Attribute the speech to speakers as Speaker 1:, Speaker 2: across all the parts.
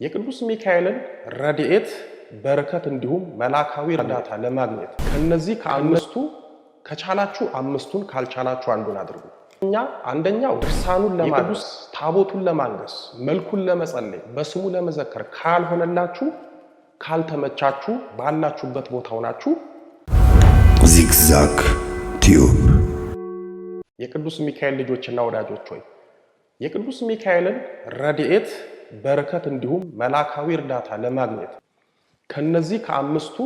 Speaker 1: የቅዱስ ሚካኤልን ረድኤት፣ በረከት እንዲሁም መላካዊ እርዳታ ለማግኘት ከነዚህ ከአምስቱ ከቻላችሁ አምስቱን፣ ካልቻላችሁ አንዱን አድርጉ። እኛ አንደኛው ድርሳኑን ለማድረስ፣ ታቦቱን ለማንገስ፣ መልኩን ለመጸለይ፣ በስሙ ለመዘከር ካልሆነላችሁ፣ ካልተመቻችሁ፣ ባላችሁበት ቦታ ሆናችሁ
Speaker 2: Zigzag Tube።
Speaker 1: የቅዱስ ሚካኤል ልጆችና ወዳጆች ሆይ፣ የቅዱስ ሚካኤልን ረድኤት፣ በረከት እንዲሁም መላካዊ እርዳታ ለማግኘት ከነዚህ ከአምስቱ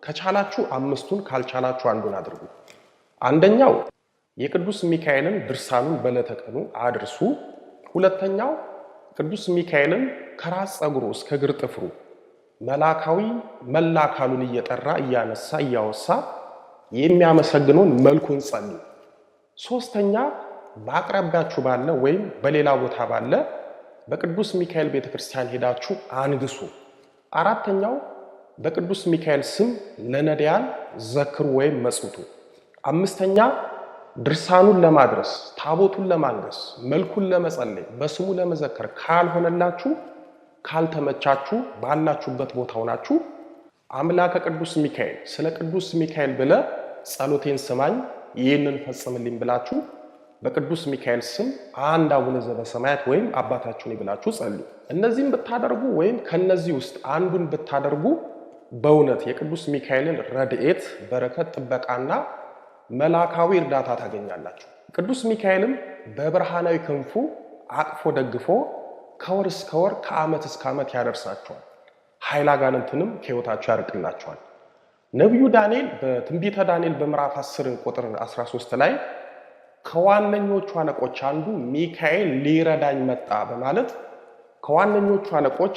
Speaker 1: ከቻላችሁ አምስቱን፣ ካልቻላችሁ አንዱን አድርጉ። አንደኛው የቅዱስ ሚካኤልን ድርሳኑን በዕለተ ቀኑ አድርሱ። ሁለተኛው ቅዱስ ሚካኤልን ከራስ ፀጉሩ እስከ እግር ጥፍሩ መላካዊ መላ አካሉን እየጠራ፣ እያነሳ፣ እያወሳ የሚያመሰግነውን መልኩን ጸልዩ። ሶስተኛ በአቅራቢያችሁ ባለ ወይም በሌላ ቦታ ባለ በቅዱስ ሚካኤል ቤተክርስቲያን ሄዳችሁ አንግሱ። አራተኛው በቅዱስ ሚካኤል ስም ለነዳያን ዘክሩ ወይም መጽውቱ። አምስተኛ ድርሳኑን ለማድረስ፣ ታቦቱን ለማንገስ፣ መልኩን ለመጸለይ፣ በስሙ ለመዘከር ካልሆነላችሁ፣ ካልተመቻችሁ፣ ባላችሁበት ቦታ ሆናችሁ አምላከ ቅዱስ ሚካኤል፣ ስለ ቅዱስ ሚካኤል ብለህ ጸሎቴን ስማኝ፣ ይህንን ፈጽምልኝ ብላችሁ በቅዱስ ሚካኤል ስም አንድ አቡነ ዘበሰማያት ወይም አባታችን ብላችሁ ጸልዩ። እነዚህም ብታደርጉ ወይም ከነዚህ ውስጥ አንዱን ብታደርጉ በእውነት የቅዱስ ሚካኤልን ረድኤት፣ በረከት፣ ጥበቃና መላካዊ እርዳታ ታገኛላችሁ። ቅዱስ ሚካኤልም በብርሃናዊ ክንፉ አቅፎ ደግፎ ከወር እስከ ወር፣ ከዓመት እስከ ዓመት ያደርሳችኋል። ኃይለ አጋንንትንም ከሕይወታችሁ ያርቅላችኋል። ነቢዩ ዳንኤል በትንቢተ ዳንኤል በምዕራፍ 10 ቁጥር 13 ላይ ከዋነኞቹ አለቆች አንዱ ሚካኤል ሊረዳኝ መጣ በማለት ከዋነኞቹ አለቆች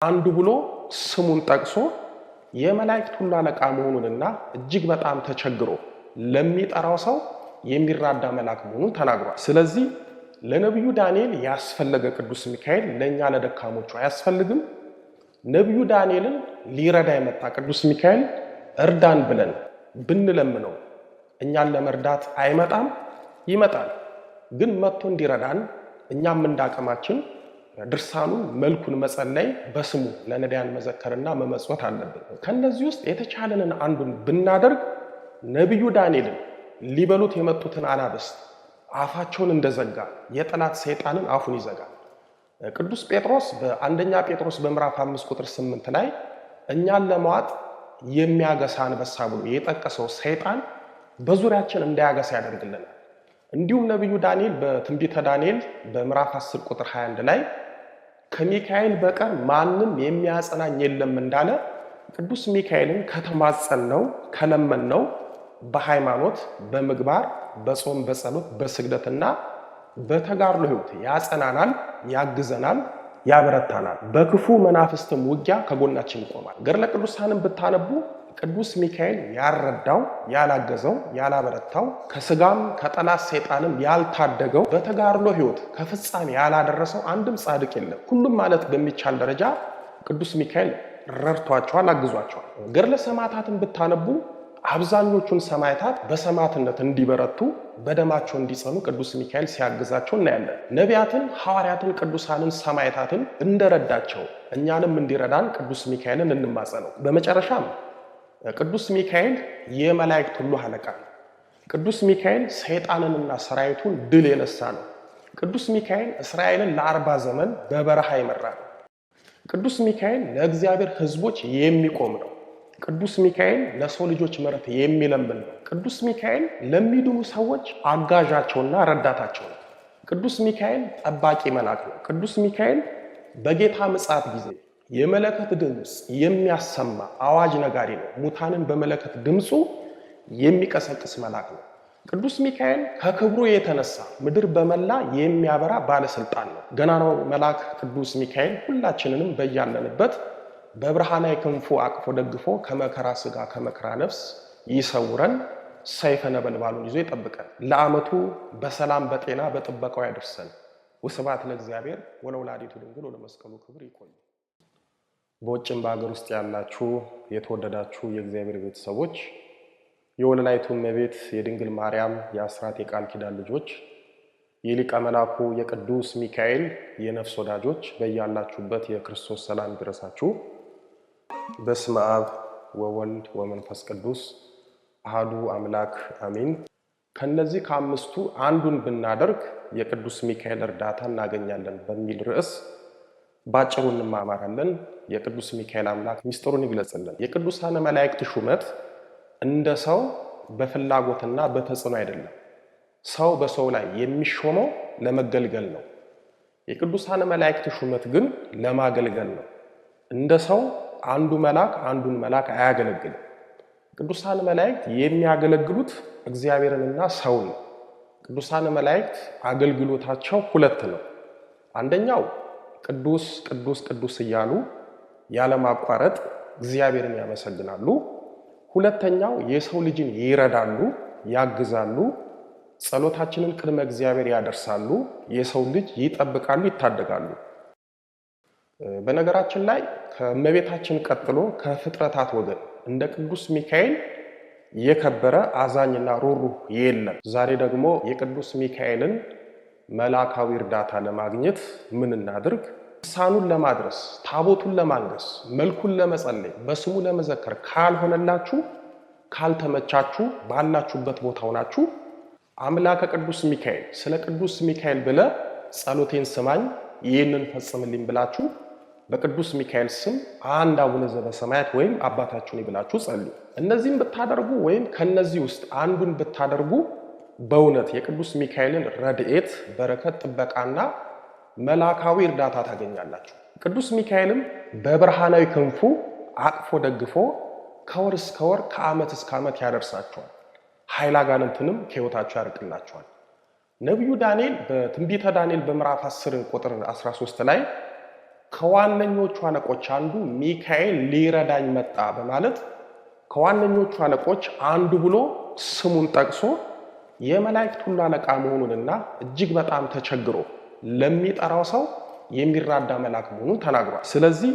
Speaker 1: አንዱ ብሎ ስሙን ጠቅሶ የመላእክት ሁሉ አለቃ መሆኑንና እጅግ በጣም ተቸግሮ ለሚጠራው ሰው የሚራዳ መልአክ መሆኑን ተናግሯል። ስለዚህ ለነቢዩ ዳንኤል ያስፈለገ ቅዱስ ሚካኤል ለእኛ ለደካሞቹ አያስፈልግም? ነቢዩ ዳንኤልን ሊረዳ የመጣ ቅዱስ ሚካኤል እርዳን ብለን ብንለምነው እኛን ለመርዳት አይመጣም? ይመጣል። ግን መጥቶ እንዲረዳን እኛም እንዳቅማችን ድርሳኑን፣ መልኩን መጸለይ፣ በስሙ ለነዳያን መዘከርና መመጽወት አለብን። ከነዚህ ውስጥ የተቻለንን አንዱን ብናደርግ ነቢዩ ዳንኤልን ሊበሉት የመጡትን አናብስት አፋቸውን እንደዘጋ የጠላት ሰይጣንን አፉን ይዘጋል። ቅዱስ ጴጥሮስ በአንደኛ ጴጥሮስ በምዕራፍ 5 ቁጥር 8 ላይ እኛን ለመዋጥ የሚያገሳ አንበሳ ብሎ የጠቀሰው ሰይጣን በዙሪያችን እንዳያገሳ ያደርግልናል። እንዲሁም ነቢዩ ዳንኤል በትንቢተ ዳንኤል በምዕራፍ 10 ቁጥር 21 ላይ ከሚካኤል በቀር ማንም የሚያጸናኝ የለም እንዳለ ቅዱስ ሚካኤልን ከተማጸንነው፣ ከለመንነው በሃይማኖት፣ በምግባር፣ በጾም፣ በጸሎት፣ በስግደትና በተጋድሎ ሕይወት ያጸናናል፣ ያግዘናል፣ ያበረታናል። በክፉ መናፍስትም ውጊያ ከጎናችን ይቆማል። ገድለ ቅዱሳንን ብታነቡ ቅዱስ ሚካኤል ያልረዳው፣ ያላገዘው፣ ያላበረታው፣ ከስጋም ከጠላት ሰይጣንም ያልታደገው፣ በተጋድሎ ሕይወት ከፍጻሜ ያላደረሰው አንድም ጻድቅ የለም። ሁሉም ማለት በሚቻል ደረጃ ቅዱስ ሚካኤል ረድቷቸዋል፣ አግዟቸዋል። ገድለ ሰማዕታትን ብታነቡ አብዛኞቹን ሰማዕታት በሰማዕትነት እንዲበረቱ፣ በደማቸው እንዲጸኑ ቅዱስ ሚካኤል ሲያግዛቸው እናያለን። ነቢያትን፣ ሐዋርያትን፣ ቅዱሳንን፣ ሰማዕታትን እንደረዳቸው እኛንም እንዲረዳን ቅዱስ ሚካኤልን እንማጸነው። በመጨረሻም ቅዱስ ሚካኤል የመላእክት ሁሉ አለቃ ነው። ቅዱስ ሚካኤል ሰይጣንንና ሰራዊቱን ድል የነሳ ነው። ቅዱስ ሚካኤል እስራኤልን ለ40 ዘመን በበረሃ የመራ ነው። ቅዱስ ሚካኤል ለእግዚአብሔር ሕዝቦች የሚቆም ነው። ቅዱስ ሚካኤል ለሰው ልጆች ምሕረት የሚለምን ነው። ቅዱስ ሚካኤል ለሚድኑ ሰዎች አጋዣቸውና ረዳታቸው ነው። ቅዱስ ሚካኤል ጠባቂ መልአክ ነው። ቅዱስ ሚካኤል በጌታ ምጽአት ጊዜ የመለከት ድምፅ የሚያሰማ አዋጅ ነጋሪ ነው። ሙታንን በመለከት ድምፁ የሚቀሰቅስ መልአክ ነው። ቅዱስ ሚካኤል ከክብሩ የተነሳ ምድር በመላ የሚያበራ ባለስልጣን ነው። ገናናው መልአክ ቅዱስ ሚካኤል ሁላችንንም በያለንበት በብርሃናዊ ክንፉ አቅፎ ደግፎ ከመከራ ስጋ፣ ከመከራ ነፍስ ይሰውረን። ሰይፈ ነበልባሉን ይዞ ይጠብቀን። ለዓመቱ በሰላም በጤና በጥበቃው ያደርሰን። ወስብሐት ለእግዚአብሔር ወለወላዲቱ ድንግል ወለመስቀሉ ክቡር። ይቆዩ። በውጭም በሀገር ውስጥ ያላችሁ የተወደዳችሁ የእግዚአብሔር ቤተሰቦች፣ የወለላይቱ እመቤት የድንግል ማርያም የአስራት የቃል ኪዳን ልጆች፣ የሊቀ መላኩ የቅዱስ ሚካኤል የነፍስ ወዳጆች በያላችሁበት የክርስቶስ ሰላም ይድረሳችሁ። በስመ አብ ወወልድ ወመንፈስ ቅዱስ አሐዱ አምላክ አሚን። ከነዚህ ከአምስቱ አንዱን ብናደርግ የቅዱስ ሚካኤል እርዳታ እናገኛለን በሚል ርዕስ ባጭሩ እንማማራለን። የቅዱስ ሚካኤል አምላክ ሚስጥሩን ይግለጽልን። የቅዱሳን መላእክት ሹመት እንደ ሰው በፍላጎትና በተጽዕኖ አይደለም። ሰው በሰው ላይ የሚሾመው ለመገልገል ነው። የቅዱሳን መላእክት ሹመት ግን ለማገልገል ነው። እንደ ሰው አንዱ መልአክ አንዱን መልአክ አያገለግልም። ቅዱሳን መላእክት የሚያገለግሉት እግዚአብሔርንና ሰውን ነው። ቅዱሳን መላእክት አገልግሎታቸው ሁለት ነው። አንደኛው ቅዱስ ቅዱስ ቅዱስ እያሉ ያለማቋረጥ እግዚአብሔርን ያመሰግናሉ። ሁለተኛው የሰው ልጅን ይረዳሉ፣ ያግዛሉ፣ ጸሎታችንን ቅድመ እግዚአብሔር ያደርሳሉ፣ የሰው ልጅ ይጠብቃሉ፣ ይታደጋሉ። በነገራችን ላይ ከእመቤታችን ቀጥሎ ከፍጥረታት ወገን እንደ ቅዱስ ሚካኤል የከበረ አዛኝና ሩሩህ የለም። ዛሬ ደግሞ የቅዱስ ሚካኤልን መላካዊ እርዳታ ለማግኘት ምን እናድርግ? ልሳኑን ለማድረስ፣ ታቦቱን ለማንገስ፣ መልኩን ለመጸለይ፣ በስሙ ለመዘከር ካልሆነላችሁ፣ ካልተመቻችሁ፣ ባላችሁበት ቦታ ሆናችሁ አምላከ ቅዱስ ሚካኤል ስለ ቅዱስ ሚካኤል ብለ ጸሎቴን ስማኝ ይህንን ፈጽምልኝ ብላችሁ በቅዱስ ሚካኤል ስም አንድ አቡነ ዘበሰማያት ወይም አባታችሁን ብላችሁ ጸልዩ። እነዚህም ብታደርጉ ወይም ከነዚህ ውስጥ አንዱን ብታደርጉ በእውነት የቅዱስ ሚካኤልን ረድኤት፣ በረከት፣ ጥበቃና መላካዊ እርዳታ ታገኛላችሁ። ቅዱስ ሚካኤልም በብርሃናዊ ክንፉ አቅፎ ደግፎ ከወር እስከ ወር ከዓመት እስከ ዓመት ያደርሳችኋል። ኃይለ አጋንንትንም ከሕይወታችሁ ያርቅላችኋል። ነቢዩ ዳንኤል በትንቢተ ዳንኤል በምዕራፍ 10 ቁጥር 13 ላይ ከዋነኞቹ አለቆች አንዱ ሚካኤል ሊረዳኝ መጣ በማለት ከዋነኞቹ አለቆች አንዱ ብሎ ስሙን ጠቅሶ የመላእክት ሁሉ አለቃ መሆኑንና እጅግ በጣም ተቸግሮ ለሚጠራው ሰው የሚራዳ መልአክ መሆኑን ተናግሯል። ስለዚህ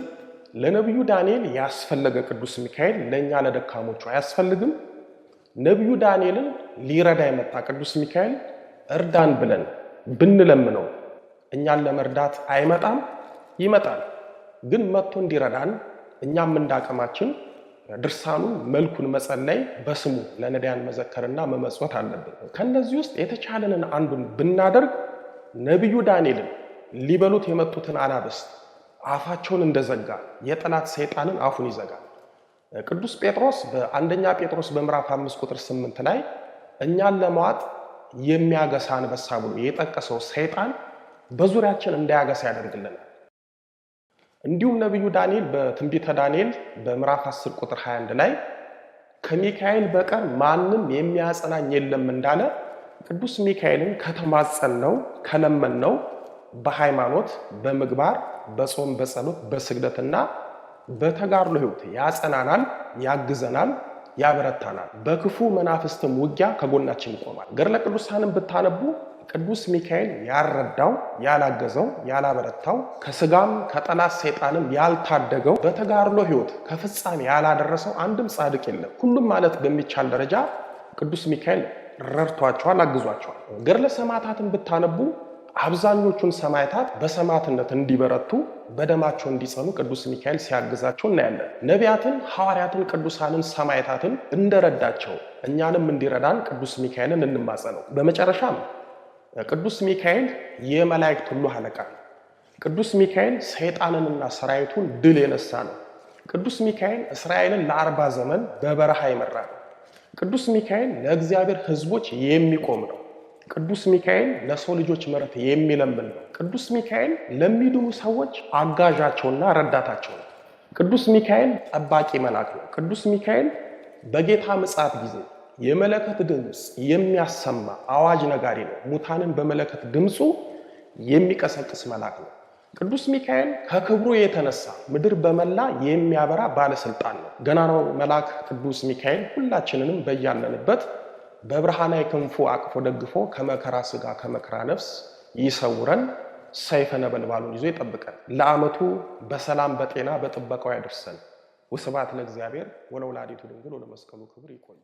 Speaker 1: ለነቢዩ ዳንኤል ያስፈለገ ቅዱስ ሚካኤል ለእኛ ለደካሞቹ አያስፈልግም? ነቢዩ ዳንኤልን ሊረዳ የመጣ ቅዱስ ሚካኤል እርዳን ብለን ብንለምነው እኛን ለመርዳት አይመጣም? ይመጣል። ግን መጥቶ እንዲረዳን እኛም እንዳቅማችን ድርሳኑን መልኩን መጸለይ በስሙ ለነዳያን መዘከርና መመጽወት አለብን። ከነዚህ ውስጥ የተቻለንን አንዱን ብናደርግ ነቢዩ ዳንኤልን ሊበሉት የመጡትን አናብስት አፋቸውን እንደዘጋ የጠላት ሰይጣንን አፉን ይዘጋል። ቅዱስ ጴጥሮስ በአንደኛ ጴጥሮስ በምዕራፍ 5 ቁጥር 8 ላይ እኛን ለመዋጥ የሚያገሳ አንበሳ ብሎ የጠቀሰው ሰይጣን በዙሪያችን እንዳያገሳ ያደርግልናል። እንዲሁም ነቢዩ ዳንኤል በትንቢተ ዳንኤል በምዕራፍ 10 ቁጥር 21 ላይ ከሚካኤል በቀር ማንም የሚያጸናኝ የለም እንዳለ ቅዱስ ሚካኤልን ከተማጸንነው ከለመንነው በሃይማኖት፣ በምግባር፣ በጾም፣ በጸሎት፣ በስግደትና በተጋድሎ ሕይወት ያጸናናል፣ ያግዘናል፣ ያበረታናል። በክፉ መናፍስትም ውጊያ ከጎናችን ይቆማል። ገድለ ቅዱሳንን ብታነቡ ቅዱስ ሚካኤል ያልረዳው፣ ያላገዘው፣ ያላበረታው ከስጋም ከጠላት ሰይጣንም ያልታደገው በተጋድሎ ሕይወት ከፍጻሜ ያላደረሰው አንድም ጻድቅ የለም። ሁሉም ማለት በሚቻል ደረጃ ቅዱስ ሚካኤል ረድቷቸዋል፣ አግዟቸዋል። ገድለ ሰማዕታትን ብታነቡ አብዛኞቹን ሰማዕታት በሰማዕትነት እንዲበረቱ በደማቸው እንዲጸኑ ቅዱስ ሚካኤል ሲያግዛቸው እናያለን። ነቢያትን፣ ሐዋርያትን፣ ቅዱሳንን፣ ሰማዕታትን እንደረዳቸው እኛንም እንዲረዳን ቅዱስ ሚካኤልን እንማጸነው። በመጨረሻም ቅዱስ ሚካኤል የመላእክት ሁሉ አለቃ ነው። ቅዱስ ሚካኤል ሰይጣንንና ሰራዊቱን ድል የነሳ ነው። ቅዱስ ሚካኤል እስራኤልን ለ40 ዘመን በበረሃ የመራ ነው። ቅዱስ ሚካኤል ለእግዚአብሔር ሕዝቦች የሚቆም ነው። ቅዱስ ሚካኤል ለሰው ልጆች ምሕረት የሚለምን ነው። ቅዱስ ሚካኤል ለሚድኑ ሰዎች አጋዣቸውና ረዳታቸው ነው። ቅዱስ ሚካኤል ጠባቂ መልአክ ነው። ቅዱስ ሚካኤል በጌታ ምጽአት ጊዜ የመለከት ድምፅ የሚያሰማ አዋጅ ነጋሪ ነው። ሙታንን በመለከት ድምፁ የሚቀሰቅስ መልአክ ነው። ቅዱስ ሚካኤል ከክብሩ የተነሳ ምድር በመላ የሚያበራ ባለስልጣን ነው። ገናናው መልአክ ቅዱስ ሚካኤል ሁላችንንም በያለንበት በብርሃናዊ ክንፉ አቅፎ ደግፎ ከመከራ ስጋ ከመከራ ነፍስ ይሰውረን፣ ሰይፈ ነበልባሉን ይዞ ይጠብቀን። ለዓመቱ በሰላም በጤና በጥበቃው ያደርሰን። ወስብሐት ለእግዚአብሔር ወለወላዲቱ ድንግል ወለመስቀሉ ክቡር። ይቆይ።